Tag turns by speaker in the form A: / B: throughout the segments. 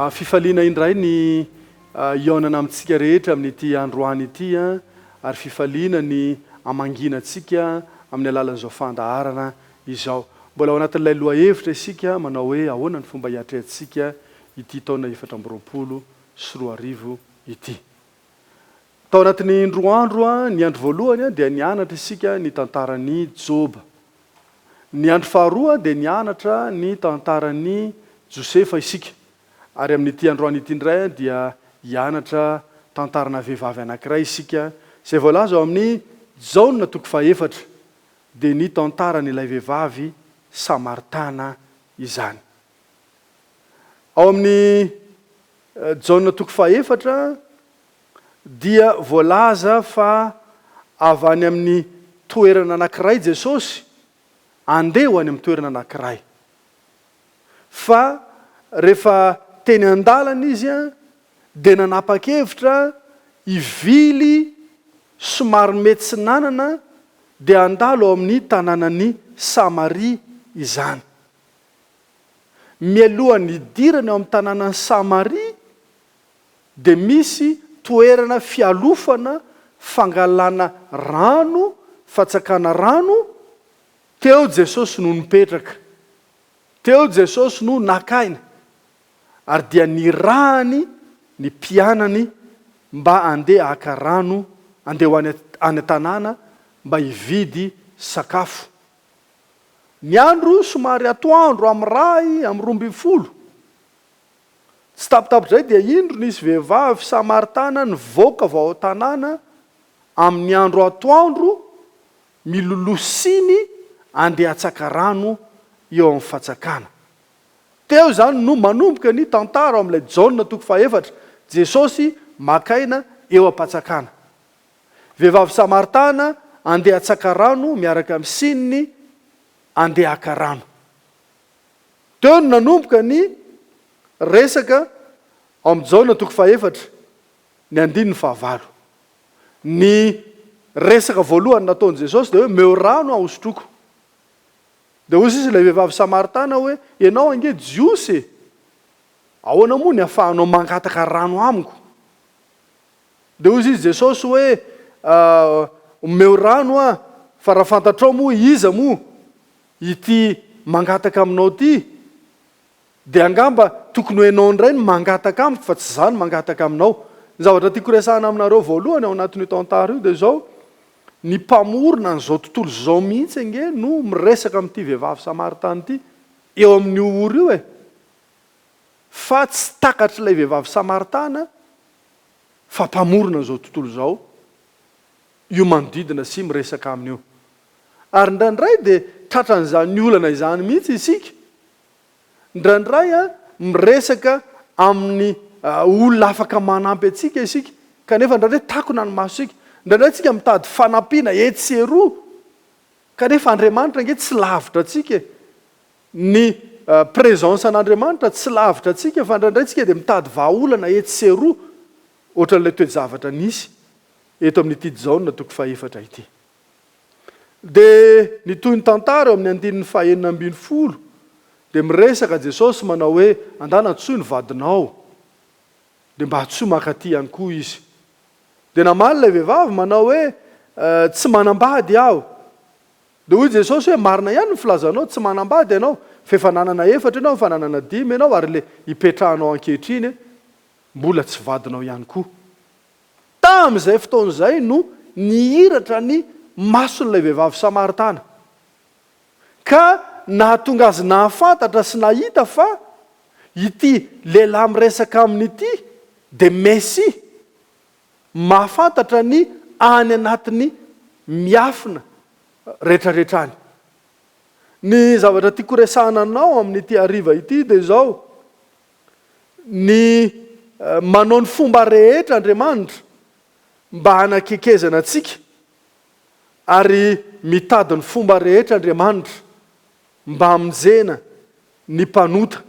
A: Fifaliana indray ny hihaonana amintsika rehetra amin'ity androany ity ary fifaliana ny hamangiana antsika amin'ny alalan'izao fandaharana izao. Mbola ao anatin'ilay lohahevitra isika manao hoe ahoana ny fomba hiatrehantsika ity taona 2024 ity. Tao anatin'ny indroa andro, ny andro voalohany dia nianatra isika ny tantaran'i Joba. Ny andro faharoa dia nianatra ny tantaran'i Josefa isika. Ary amin'ity androany ity indray dia hianatra tantarana vehivavy anankiray isika, izay voalaza ao amin'ny Jaona toko fahefatra, dia ny tantaran'ilay vehivavy Samaritana izany. Ao amin'ny Jaona toko fahefatra dia voalaza fa avy any amin'ny toerana anankiray Jesosy, andeha ho any amin'ny toerana anankiray. Fa rehefa teny an-dalana izy dia nanapa-kevitra hivily somary mietsinanana dia handalo ao amin'ny tanànan'i Samaria izany. Mialohan'ny hidirany ao amin'ny tanànan'i Samaria dia misy toerana fialofana fangalana rano, fatsakana rano, teo Jesosy no nipetraka, teo Jesosy no naka aina, ary dia nirahany ny mpianany mba handeha haka rano, handeha ho any any an-tanàna mba hividy sakafo. Ny andro somary atoandro amin'ny iray amin'ny 12. Tsy tapitapitrizay dia indro nisy vehivavy samaritana nivoaka avy ao an-tanàna amin'ny andro atoandro miloloha siny andeha hatsaka rano eo amin'ny fatsakana. Teo izany no manomboka ny tantara ao amin'ilay Jaona toko fahefatra, Jesosy maka aina eo am-patsakana. Vehivavy samaritana andeha hatsaka rano miaraka amin'ny sininy andeha haka rano. Teo no nanomboka ny resaka ao amin'ny Jaona toko fahefatra, ny andininy fahavalo. Ny resaka voalohany nataon'i Jesosy dia hoe meo rano aho hosotroiko. Dia hoy sisa ilay vehivavy samaritana hoe ianao ange Jiosy e! Ahoana moa ny ahafahanao mangataka rano amiko? Dia hoy izy Jesosy hoe omeo rano aho fa raha fantatrao moa iza moa ity mangataka aminao ity dia angamba tokony ho ianao indray no mangataka amiko fa tsy izaho no mangataka aminao. Ny zavatra tiako resahana aminareo voalohany ao anatin'io tantara io dia izao, ny mpamorona an'izao tontolo izao mihitsy ange no miresaka amin'ity vehivavy samaritana ity eo amin'io ora io e! Fa tsy takatr'ilay vehivavy samaritana fa mpamorona an'izao tontolo izao io manodidina sy miresaka aminy io. Ary indraindray dia tratran'izany olana izany mihitsy isika. Indraindray miresaka amin'ny olona afaka manampy antsika isika, kanefa indraindray takona ny masontsika. Indraindray isika mitady fanampiana etsy sy eroa, kanefa Andriamanitra ange tsy lavitra antsika e. Ny présence an'Andriamanitra tsy lavitra antsika fa indraindray isika dia mitady vahaolana etsy sy eroa, ohatran'ilay toe-javatra nisy eto amin'ity Jaona toko fahefatra ity. Dia ny tohin'ny tantara eo amin'ny andininy fahenina 16 dia miresaka Jesosy manao hoe andana antsoy ny vadinao dia mba antsoy mankaty ihany koa izy. Dia namaly ilay vehivavy manao hoe tsy manambady aho. Dia hoy Jesosy hoe marina ihany ny filazanao tsy manambady ianao fa efa nanana efatra ianao efa nanana dimy ianao ary ilay ipetrahanao ankehitriny mbola tsy vadinao ihany koa. Tamin'izay fotoana izay no nihiratra ny mason'ilay vehivavy samaritana, ka nahatonga azy nahafantatra sy nahita fa ity lehilahy miresaka aminy ity dia Mesia, mahafantatra ny any anatiny miafina rehetrarehetra any. Ny zavatra tiako resahana anao amin'ity hariva ity dia izao, Ny manao ny fomba rehetra Andriamanitra mba hanakekezana antsika ary mitady ny fomba rehetra Andriamanitra mba hamonjena ny mpanota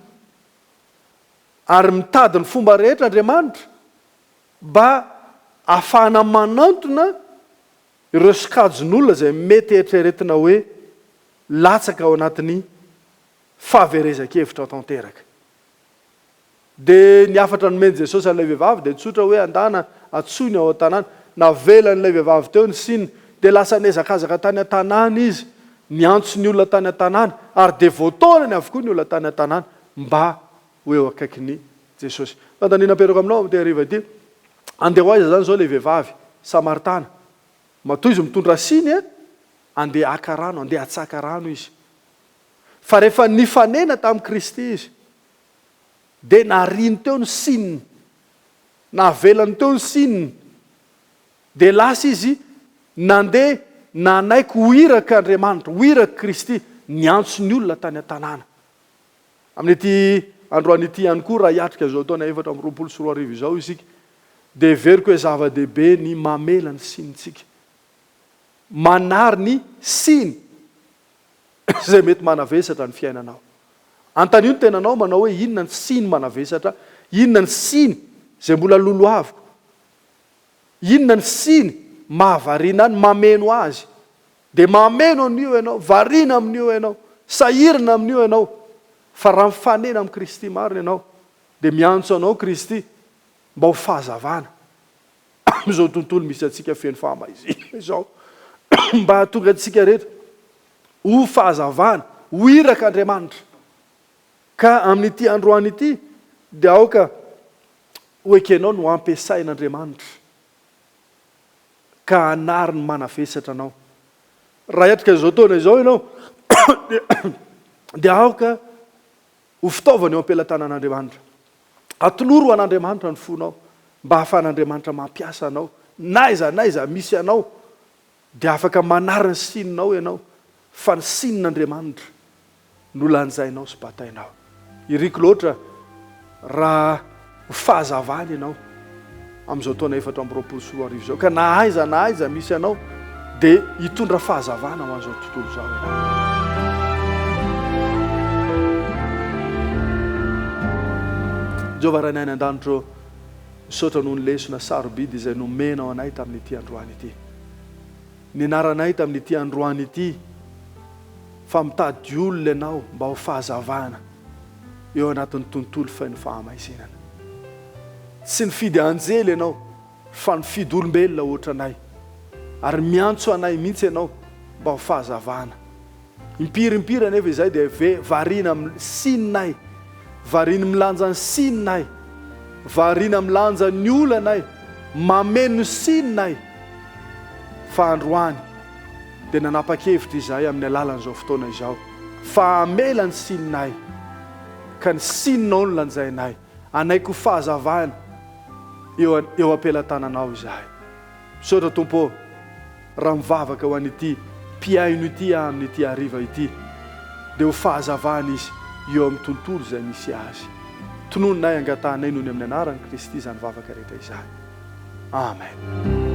A: ary mitady ny fomba rehetra Andriamanitra mba hahafahana manantona ireo sokajin'olona izay mety eritreretina hoe latsaka ao anatin'ny fahaverezan-kevitra tanteraka. Dia ny hafatra nomen'i Jesosy an'ilay vehivavy dia tsotra hoe andana antsoiny ao an-tanàna. Navelan'ilay vehivavy teo ny siny. Dia lasa nihazakazaka tany an-tanàna izy, niantso ny olona tany an-tanàna, ary dia voataonany avokoa ny olona tany an-tanàna mba ho eo akaikin'i Jesosy. Fanontaniana apetrako aminao amin'ity hariva ity, andeha ho aiza izany izao ilay vehivavy samaritana? Matoa izy mitondra siny, andeha haka rano, andeha hatsaka rano izy. Fa rehefa nifanena tamin'i Kristy izy, dia nariany teo ny sininy, navelany teo ny sininy, dia lasa izy nandeha nanaiky ho irak' Andriamanitra, ho irak' Kristy, niantso ny olona tany an-tanàna. Amin'ity androany ity ihany koa, raha hiatrika izao taona 2024 izao isika, dia heveriko hoe zava-dehibe ny mamela ny sinintsika, manary ny siny. izay mety manavesatra ny fiainanao. Antanio ny tenanao manao hoe inona ny siny manavesatra, inona ny siny izay mbola lolohaviko, inona ny siny mahavariana ahy, ny mameno azy. Dia mameno an'io ianao, variana amin'io ianao, sahirana amin'io ianao. Fa raha mifanena amin'i Kristy marina ianao, dia miantso anao Kristy mba ho fahazavana. amin'izao tontolo misy antsika feno fahamaizinana izao, mba hahatonga antsika rehetra ho fahazavana, ho irak'Andriamanitra. Ka amin'ity androany ity dia aoka ho ekenao ny ho ampiasain'Andriamanitra ka hanary ny manavesatra anao. Raha hiatrika izao taona izao ianao dia aoka Ho fitaovana eo am-pelatanan'Andriamanitra. Atolory ho an'Andriamanitra ny fonao mba hahafahan'Andriamanitra mampiasa anao. N'aiza n'aiza misy anao dia afaka manary ny sininao ianao fa ny sinin'Andriamanitra no lanjainao sy batainao. Iriko loatra raha ho fahazavana ianao amin'izao taona 2024 izao, ka na aiza na aiza misy anao dia hitondra fahazavana ho an'izao tontolo izao ianao. Jehovah Rainay any an-danitra ô, misaotra noho ny lesona sarobidy izay nomenao anay tamin'ity androany ity. Nianaranay tamin'ity androany ity fa mitady olona ianao mba ho fahazavana eo anatin'ny tontolo feno fahamaizinana. Tsy nifidy anjely ianao fa nifidy olombelona ohatranay ary miantso anay mihitsy ianao mba ho fahazavana. Impiry impiry anefa izay dia ve variana amin'ny sininay, variana milanja ny sininay, variana milanja ny olanay, mameno ny sininay. Fa androany dia nanapa-kevitra izahay amin'ny alalan'izao fotoana izao fa hamela ny sininay ka ny sininao no lanjainay, hanaiky ho fahazavana eo eo am-pelatananao izahay. Misaotra Tompo ô, raha mivavaka ho an'ity mpihaino ity aho amin'ity hariva ity, dia ho fahazavana izy eo amin'ny tontolo izay misy azy. Tononinay angatahanay noho ny amin'ny anaran'i Kristy izany vavaka rehetra izany. Amen.